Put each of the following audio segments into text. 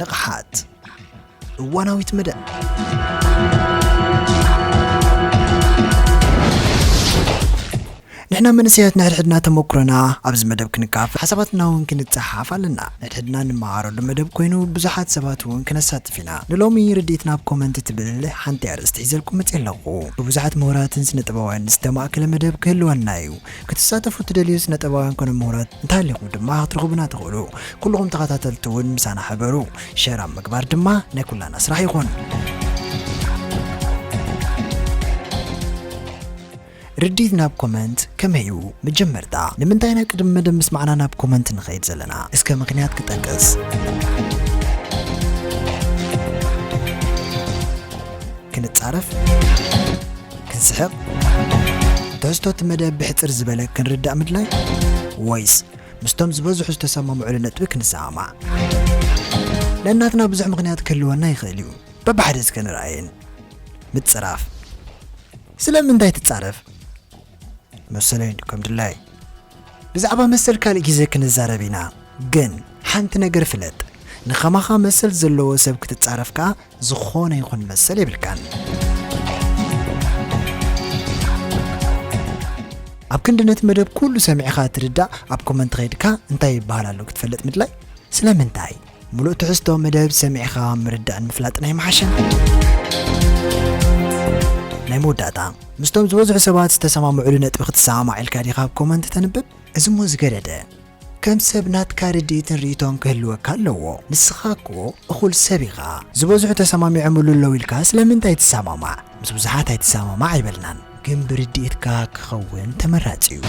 ንቕሓት እዋናዊት መደብ። ንሕና መንእሰያት ንሕድሕድና ተመኩሮና ኣብዚ መደብ ክንካፈል፣ ሓሳባትና እውን ክንጸሓፍ ኣለና። ንሕድሕድና ንመሃረሉ መደብ ኮይኑ ብዙሓት ሰባት እውን ክነሳትፍ ኢና። ንሎሚ ርድኢትና ኣብ ኮመንት ትብል ሓንቲ ኣርእስቲ ሒዘልኩም መጽእ ኣለኹ። ብብዙሓት ምሁራትን ስነጥበባውያን ዝተማእከለ መደብ ክህልወና እዩ። ክትሳተፉ ትደልዩ ስነጥበባውያን ኮነ ምሁራት እንተሃሊኹም ድማ ክትረኽቡና ትኽእሉ። ኩልኹም ተኸታተልቲ እውን ምሳና ሕበሩ። ሸር ኣብ ምግባር ድማ ናይ ኩላና ስራሕ ይኹን። ርድኢት ናብ ኮመንት ከመይ እዩ? መጀመርታ፣ ንምንታይ ኢና ቅድሚ መደብ ምስማዕና ናብ ኮመንት ንኸይድ ዘለና? እስከ ምኽንያት ክጠቅስ። ክንጻረፍ፣ ክንስሕቕ፣ ትሕዝቶ እቲ መደብ ብሕጽር ዝበለ ክንርዳእ ምድላይ፣ ወይስ ምስቶም ዝበዝሑ ዝተሰማምዑሉ ነጥቢ ክንሰማማዕ? ነናትና ብዙሕ ምኽንያት ክህልወና ይኽእል እዩ። በብሓደ እስከ ንርኣየን። ምጽራፍ። ስለምንታይ ትጻረፍ? መሰለይ ከም ድላይ። ብዛዕባ መሰል ካልእ ግዜ ክንዛረብ ኢና። ግን ሓንቲ ነገር ፍለጥ፣ ንኸማኻ መሰል ዘለዎ ሰብ ክትጻረፍ ከኣ ዝኾነ ይኹን መሰል የብልካን። ኣብ ክንዲ ነቲ መደብ ኩሉ ሰሚዕኻ ትርዳእ፣ ኣብ ኮመንት ኸይድካ እንታይ ይበሃል ኣሎ ክትፈልጥ ምድላይ? ስለምንታይ? ምሉእ ትሕዝቶ መደብ ሰሚዕኻ ምርዳእን ምፍላጥን ኣይምሓሸን? ናይ መወዳእታ፣ ምስቶም ዝበዝሑ ሰባት ዝተሰማምዑሉ ነጥቢ ክትሰማማዕ ኢልካ ዲኻ ኣብ ኮመንት ተንብብ? እዚ እሞ ዝገደደ። ከም ሰብ ናትካ ርድኢትን ርእይቶን ክህልወካ ኣለዎ። ንስኻ እኮ እኹል ሰብ ኢኻ። ዝበዝሑ ተሰማሚዖምሉ ኣለዉ ኢልካ ስለምንታይ ትሰማማዕ? ምስ ብዙሓት ኣይትሰማማዕ ኣይበልናን፣ ግን ብርድኢትካ ክኸውን ተመራጺ እዩ።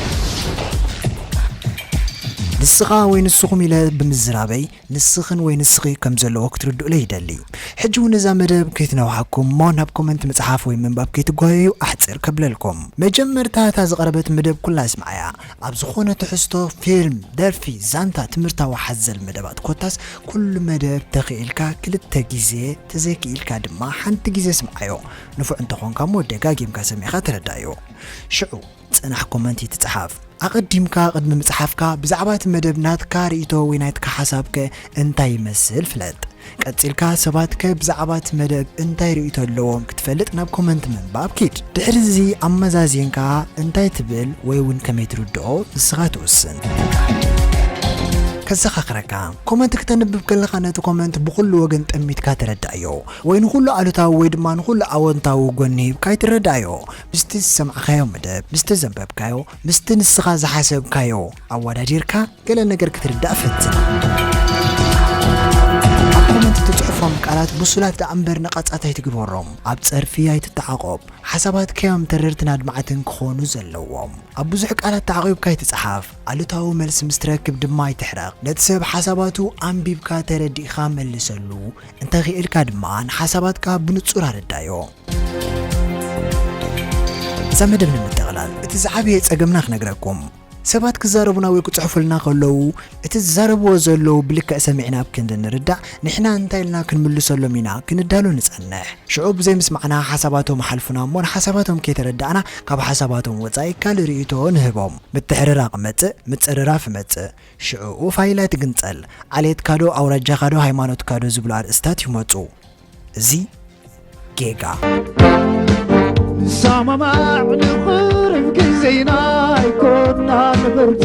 ንስኻ ወይ ንስኹም ኢለ ብምዝራበይ፣ ንስኽን ወይ ንስኺ ከም ዘለዎ ክትርድኡለይ ይደሊ። ሕጂ እውን እዛ መደብ ከይትነውሓኩም እሞ ናብ ኮመንት ምጽሓፍ ወይ ምንባብ ከይትጓየዩ ኣሕጽር ከብለልኩም። መጀመርታ እታ ዝቐረበት መደብ ኩላ ስምዓያ። ኣብ ዝኾነ ትሕዝቶ፣ ፊልም፣ ደርፊ፣ ዛንታ፣ ትምህርታዊ ሓዘል መደባት ኮታስ ኩሉ መደብ ተኽኢልካ ክልተ ግዜ፣ ተዘይክኢልካ ድማ ሓንቲ ግዜ ስምዓዮ። ንፉዕ እንተኾንካ እሞ ደጋጊምካ ሰሚዕኻ ተረዳዮ። ሽዑ ጽናሕ ኮመንት ይትጽሓፍ። ኣቐዲምካ ቅድሚ ምጽሓፍካ ብዛዕባ እቲ መደብ ናትካ ርእይቶ ወይ ናትካ ሓሳብከ እንታይ ይመስል ፍለጥ። ቀጺልካ ሰባትከ ብዛዕባ እቲ መደብ እንታይ ርእይቶ ኣለዎም ክትፈልጥ ናብ ኮመንት ምንባብ ኪድ። ድሕሪ እዚ ኣመዛዚንካ እንታይ ትብል ወይ እውን ከመይ ትርድኦ ንስኻ ትውስን። ከዘኻኽረካ፣ ኮመንት ክተንብብ ከለኻ ነቲ ኮመንት ብኹሉ ወገን ጠሚትካ ተረዳእዮ፣ ወይ ንኹሉ ኣሉታዊ ወይ ድማ ንኹሉ ኣወንታዊ ጎኒ ሂብካ ኣይትረዳእዮ። ምስቲ ዝሰማዕካዮ መደብ፣ ምስቲ ዘንበብካዮ፣ ምስቲ ንስኻ ዝሓሰብካዮ ኣወዳዲርካ ገለ ነገር ክትርዳእ ፈትን። ኣብ ኮመንት እትጽሕፎም ቃላት ብሱላት ደኣ እምበር ነቐጻት ኣይትግበሮም። ኣብ ጸርፊ ኣይትተዓቖብ። ሓሳባትካ እዮም ተረርትን ኣድማዕትን ክኾኑ ዘለዎም። ኣብ ብዙሕ ቃላት ተዓቒብካ ኣይትጽሓፍ። ኣሉታዊ መልሲ ምስ ትረክብ ድማ ኣይትሕረቕ። ነቲ ሰብ ሓሳባቱ ኣንቢብካ ተረዲእኻ መልሰሉ። እንተኽኢልካ ድማ ንሓሳባትካ ብንጹር ኣረዳዮ። እዛ መደብ ንምጥቕላል፣ እቲ ዝዓበየ ጸገምና ክነግረኩም። ሰባት ክዛረቡና ወይ ክጽሕፉልና ከለዉ፣ እቲ ዝዛረብዎ ዘለዉ ብልክዕ ሰሚዕና ኣብ ክንዲ ንርዳእ፣ ንሕና እንታይ ኢልና ክንምልሰሎም ኢና ክንዳሎ ንጸንሕ። ሽዑ ብዘይምስማዕና ሓሳባቶም ሓልፉና እሞ፣ ንሓሳባቶም ከይተረዳእና፣ ካብ ሓሳባቶም ወጻኢ ካልእ ርእይቶ ንህቦም። ምትሕርራቕ እመጽእ፣ ምጽርራፍ እመጽእ። ሽዑኡ ፋይላ ትግንጸል። ዓሌትካዶ፣ ኣውራጃኻዶ፣ ሃይማኖትካዶ ዝብሉ ኣርእስታት ይመጹ። እዚ ጌጋ። ንሰማማዕ ንቕርብ ግዜና ኣይኮና ንብርቲ።